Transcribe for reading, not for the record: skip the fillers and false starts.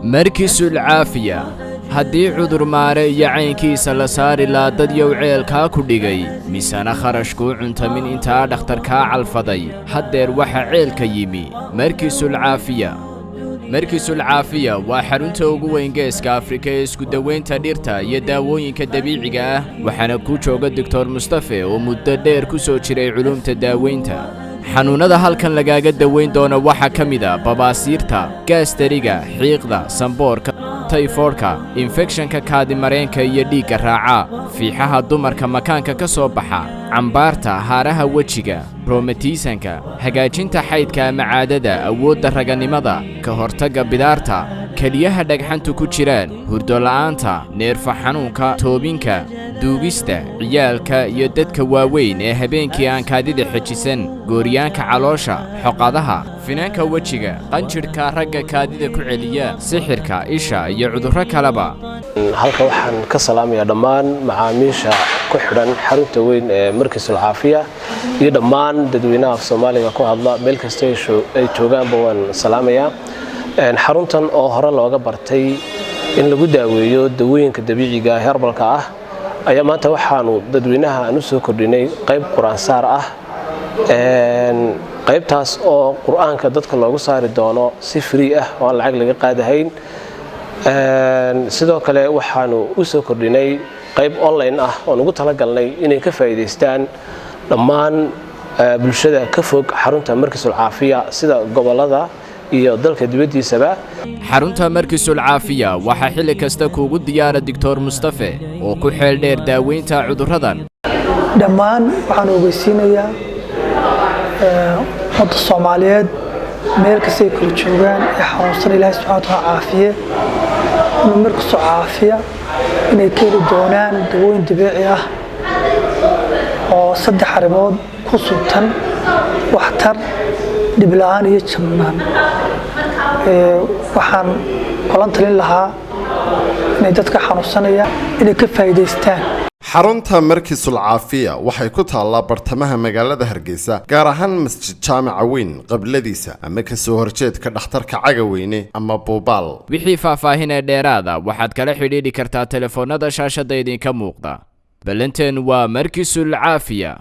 Markisul Caafiya. Haddii cudur maare iyo caynkiisa la saari laa, dad yow ceelkaa ku dhigay, misana kharashkuu cuntamin intaa dhakhtarkaa calfaday, haddeer waxa ceelka yimi Markisul Caafiya. Markisul Caafiya waa xarunta ugu weyn Geeska Afrika ee isku dawaynta dhirta iyo daawooyinka dabiiciga ah, waxaana ku jooga Doctor Mustafe oo muddo dheer ku soo jiray culuumta daaweynta. Xanuunnada halkan lagaaga dawayn doono waxaa ka mid a babaasiirta, gaastariga, xiiqda, samboorka, tayfoodhka, infekshanka kaadimareenka iyo dhiigga raaca, fiixaha dumarka makaanka ka soo baxa, cambaarta, haaraha wejiga, roomatiisanka, hagaajinta xaydka ama caadada, awoodda raganimada, ka hortagga bidaarta, keliyaha dhagxantu ku jiraan, hurdola'aanta, neerfa xanuunka, toobinka, duugista, ciyaalka iyo dadka waaweyn ee habeenkii aan kaadida xejisan, gooryaanka caloosha, xoqadaha, finanka wejiga, qanjidhka ragga kaadida ku celiya, sixirka, isha iyo cudurro kaleba. Halka waxaan ka salaamayaa dhammaan macaamiisha ku xidhan xarunta weyn ee Markisul Caafiya iyo dhammaan dadweynaha Af Soomaaliga ku hadla meel kasta ay joogaanba waan salaamayaa. Xaruntan oo hore looga bartay in lagu daaweeyo dawooyinka dabiiciga herbalka ah ayaa maanta waxaanu dadweynaha aan u soo kordhinay qayb qur-aan saar ah, qaybtaas oo qur-aanka dadka loogu saari doono si free ah oo aan lacag laga qaadahayn. Sidoo kale waxaanu u soo kordhinay qayb online ah oon ugu talagalnay inay ka faa'iidaystaan dhammaan bulshada ka fog xarunta Markisul Caafiya, sida gobolada iyo dalka dibaddiisaba. Xarunta Markisul Caafiya waxaa xilli kasta kuugu diyaara Doctor Mustafe oo ku xeel dheer daaweynta cudurradan. Dhammaan waxaan ogeysiinayaa ummadda Soomaaliyeed meel kastay kala joogaan ee xanuunsan, Ilaahay subxana wataala caafiye, inuu markastoo caafiya inay ka heli doonaan dawooyin dabiici ah oo saddex arrimood ku suntan: waxtar, dhib la'aan iyo jabnaan. Waxaan kulan talin lahaa inay dadka xanuunsanaya inay ka faa'iidaystaan. Xarunta Markisul Caafiya waxay ku taallaa bartamaha magaalada Hargeysa, gaar ahaan Masjid Jaamaca Weyn qabladiisa ama kasoo horjeedka dhakhtarka Cagaweyne ama Buubaal. Wixii faahfaahin ee dheeraada waxaad kala xidhiidhi kartaa telefoonnada shaashadda idinka muuqda. Ballanteen waa Markisul Caafiya.